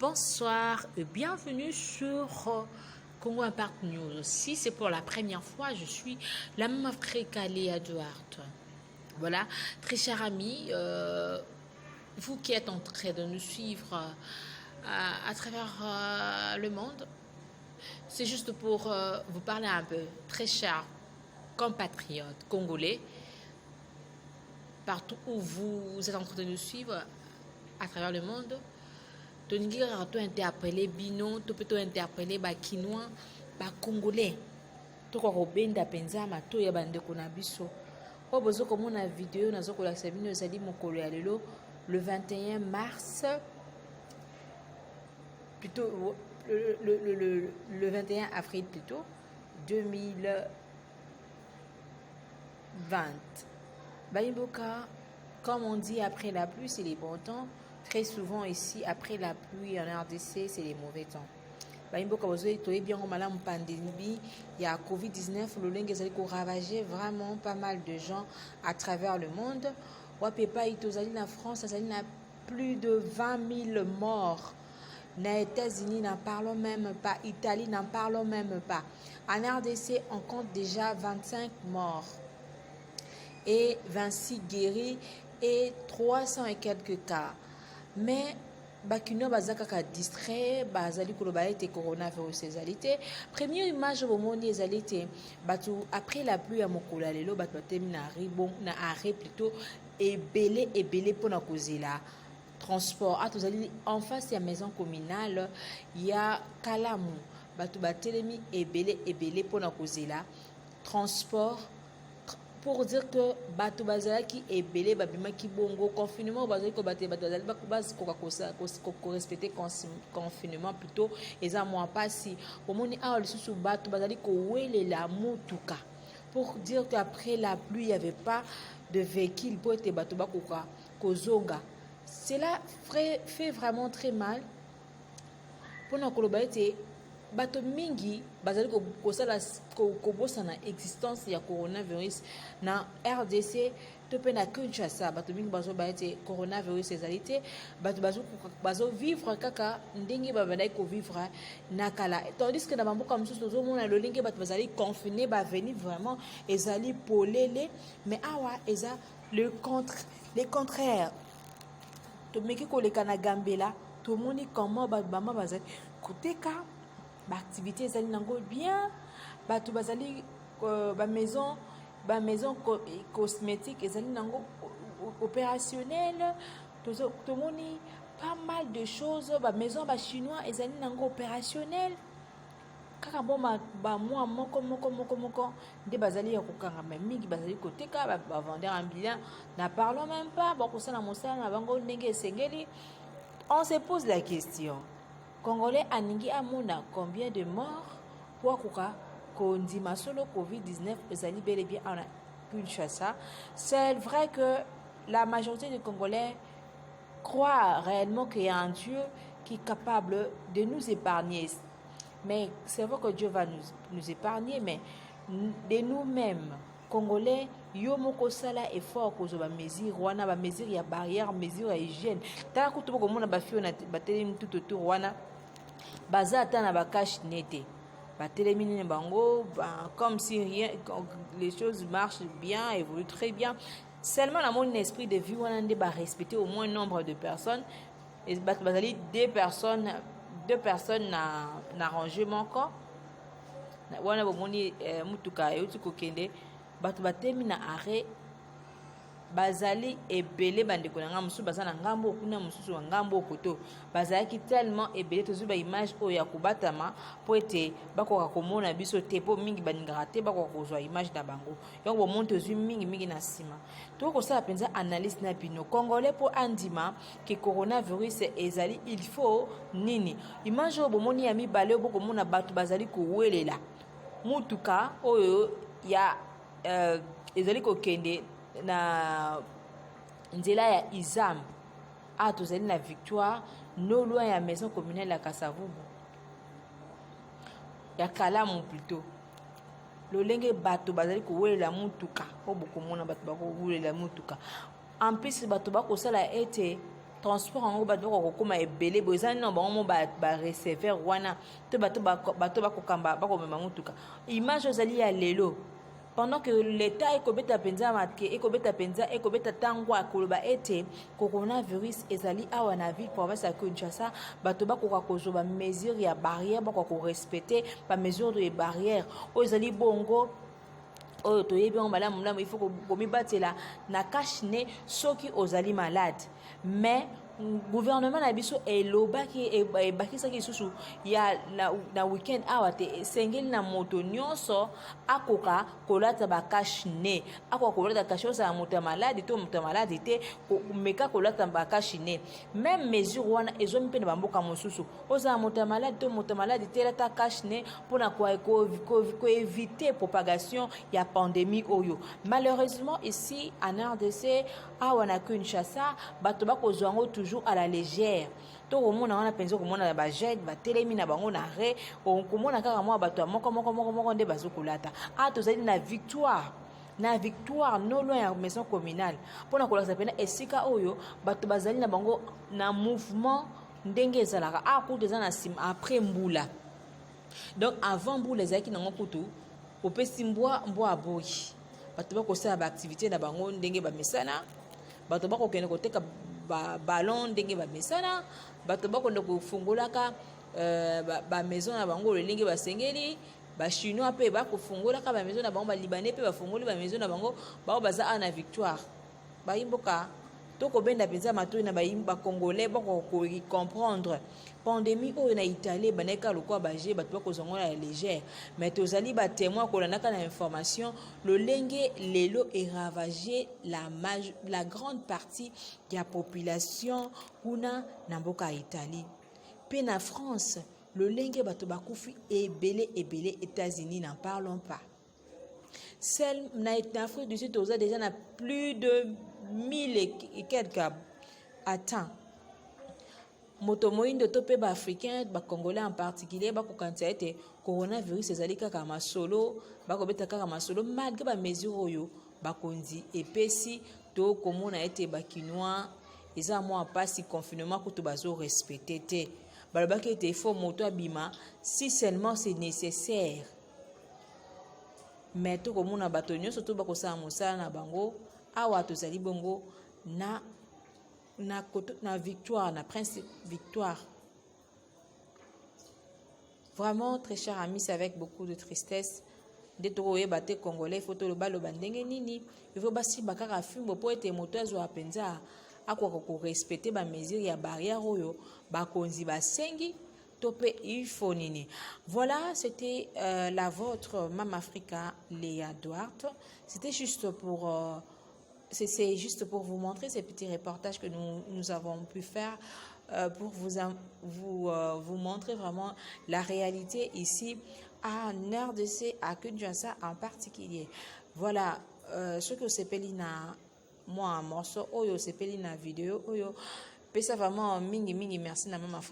Bonsoir et bienvenue sur Congo Impact News. Si c'est pour la première fois, je suis la même Africa Léa Duarte. Voilà, très cher ami, vous qui êtes en train de nous suivre à travers le monde, c'est juste pour vous parler un peu, très cher compatriotes congolais, partout où vous êtes en train de nous suivre à travers le monde. Tolingi kaka to interpeller bino to mpe to interpeller Bakinois, Bacongolais. Tokoka kobenda mpenza matoi ya bandeko na biso oyo boza komona video naza kolakisa bino. Ezali mokolo ya lelo, le 21 mars, plutôt le 21 avril plutôt 2020. Bayimboka, comme on dit, après la pluie, c'est les bons temps. Très souvent ici, après la pluie en RDC, c'est les mauvais temps. Bayimboka, bozoi toyebi yango malamu, pandémie ya COVID-19, lolenge ezali koravager vraiment pas mal de gens à travers le monde. Wapi epai tozali na France, azali na plus de 20 000 morts. Na États-Unis, n'en parlons même pas. Italie, n'en parlons même pas. En RDC, on compte déjà 25 morts et 26 guéris et 300 et quelques cas. Mais Bakinois baza kaka distrait, bazali koloba ete coronavirus ezali te. Première image bomoni ezali te bato après la pluie ya mokolo ya lelo, bato batemi na ribon, na arrêt plutôt, ebele ebele mpona kozela transport. A tozali en face ya maison communale ya Kalamu. Bato batelemi ebele ebele mpona kozela transport, pour dire que bato bazalaki ebele, babimaki bongo. Confinement bazali kobate, bato bazali bakoka korespecter confinement plutôt, eza mwa mpasi. Omoni awa lisusu bato bazali kowelela motuka, pour dire qu'après la pluie, il y avait pas de véhicule po ete bato bakoka kozonga. Cela fait vraiment très mal mpona koloba ete bato mingi bazali kosala kobosana existence ya coronavirus na RDC to mpe na Kinshasa. Bato mingi bazoba ete coronavirus ezali te, bato bazovivre kaka ndenge babandaki kovivre na kala, tandis que na bamboka mosusu tozomona lolenge bato bazali confiné, baveni vraiment ezali polele. Mais awa eza le contraire. Tomeki koleka na Gambela, tomoni comment bama bazali koteka, baactivité ezali nango bien, bato bazali bamaison cosmétique ezali nango opérationnel. Tomoni pas mal de choses, bamaison bachinois ezali nango opérationnel. Kaka bo bamwa moko moko moko moko nde bazali ya kokangama, mingi bazali koteka. Bavendeur ambulant, n'en parlons même pas, bakosala mosala na bango ndenge esengeli. On se pose la question: Congolais aningi amona combien de morts po akoka kondima solo COVID-19 ezali bel et bien awa na Kinshasa? C'est vrai que la majorité des Congolais croient réellement qu'il y a un Dieu qui est capable de nous épargner. Mais c'est vrai que Dieu va nous épargner, mais de nous-mêmes, Congolais, yo moko sala effort kozwa bamesure wana, bamesure ya barrière, mesure ya hygiène. Tala kutu bokomona bafio batelemi tout autour wana, baza ata na bacache-nez te, batelemi nini bango comme si rien, les choses marchent bien, évoluent très bien. Seulement namoni na esprit de vie wana nde barespecter au moins nombre de personnes. Bato bazali deux personnes, deux personnes na rangée moko wana. Bomoni mutuka euti kokende, bato batemi na arrêt, bazali ebele. Bandeko na ngai mosusu baza na ngambo kuna, mosusu na ngambo okoto. Bazalaki tellement ebele. Tozwi baimage oyo ya kobatama mpo ete bakoka komona biso te, mpo mingi balingaka te bakoka kozwa image na bango. Yango bomoni tozwi mingimingi na nsima. Tokoki kosala mpenza analyse na bino. Congolais mpo andima ke coronavirus ezali, il faut nini? Image oyo bomoni ya mibale, oyo bokomona bato bazali kowelela mutuka oyo ya ezali kokende na nzela ya Izam. Awa tozali na Victoire, non loin ya maison communale ya Kasavubu, ya Kalamu plutôt. Lolenge bato bazali kowelela mutuka oyo, bokomona bato bakowelela mutuka. En plus bato bakosala ete Transport yango, bato bakoka kokóma ebele boye, eza nino bango mo bareceveur wana to bato bakokamba, bakomema motuka. Image ezali ya lelo, pendant que l'État ekobeta mpenza make, ekobeta mpenza, ekobeta ntango akoloba ete coronavirus ezali awa na ville province ya Kinshasa. Bato bakoka kozwa bamesure ya barrière, bakoka korespecter bamesure de barrière oyo ezali bongo, oyo toyebi yango malamu malamu. Il faut komibatela na cache-nez soki ozali malade. Mais gouvernement na biso elobaki, ebakisaki lisusu ya na weekend awa te, esengeli na moto nyonso akoka kolata bacache-nez, akoka kolata cache, ozala moto ya maladi to moto ya maladi te, meka kolata bacache-nez. Même mesure wana ezwami mpe na bamboka mosusu. Ozala moto ya maladi to moto ya maladi te, elata cache-nez mpona koéviter propagation ya pandémie oyo. Malheureusement, ici en RDC, awa na Kinshasa, bato bakozwa yango toujours à la légère. Tokomona wana mpenza, okomona na bajeunes batelemi na bango na re, okomona kaka mwa bato ya moko moko moko moko nde bazokolata. A tozali na Victoire, na Victoire, non loin ya maison communale, mpona kolakisa mpena esika oyo bato bazali na bango na mouvement ndenge ezalaka. A kutu eza na nsima après mbula. Donc avant mbula ezalaki nango kutu, opesi mbwa, mbwa aboyi. Bato bakosala baactivité na bango ndenge bamesana, bato bakokende koteka ballon ndenge bamesana, bato bakende kofungolaka bamaison na bango lolenge basengeli. Bachinois mpe bakofungolaka bamaison na bango, balibanais mpe bafungoli bamaison na bango. Bao baza awa na Victoire. Bayimboka, tokobenda mpenza matoi na bacongolais, bakocomprendre pandémie oyo na Italie ebandaki kaka lokola baje, bato bakozwa ngo na légère. Mais tozali batémoin, kolandaka na information lolenge lelo eravage la grande partie ya population kuna na mboka ya Italie mpe na France, lolenge bato bakufi ebele ebele. États-Unis, n'en parlons pas. Seul na Afrique du Sud, toza déjà na plus de 1000 et quelques atteints. Moto moyindo to mpe baafricain, bacongolais en particulier, bakokanisa ete coronavirus ezali kaka masolo, bakobeta kaka masolo. Malgré bamesure oyo bakonzi epesi, tokomona ete bakinois eza mwa mpasi. Confinement kutu bazorespecter te. Balobaki ete il faut moto abima si seulement c'est nécessaire. Mais tokomona bato nyonso to bakosala mosala na bango. Awa tozali bongo na Victoire, na Prince Victoire. Vraiment, très cher ami, c'est avec beaucoup de tristesse nde tokoyeba te. Congolais, faut toloba ndenge nini? Il faut basimba kaka fimbo mpo ete moto azwa mpenza, akoka korespecter bamesure ya barrière oyo bakonzi basengi, to mpe il faut nini? Voilà, c'était la vôtre, Mama Africa Léa Duarte. C'était juste pour c'est juste pour vous montrer ces petits reportages que nous avons pu faire pour vous montrer vraiment la réalité ici à RDC, à Kinshasa en particulier. Voilà, ce que osepeli na mwa morceau oyo, osepeli na video oyo, pesa vraiment mingi mingi merci na Mama Afrika.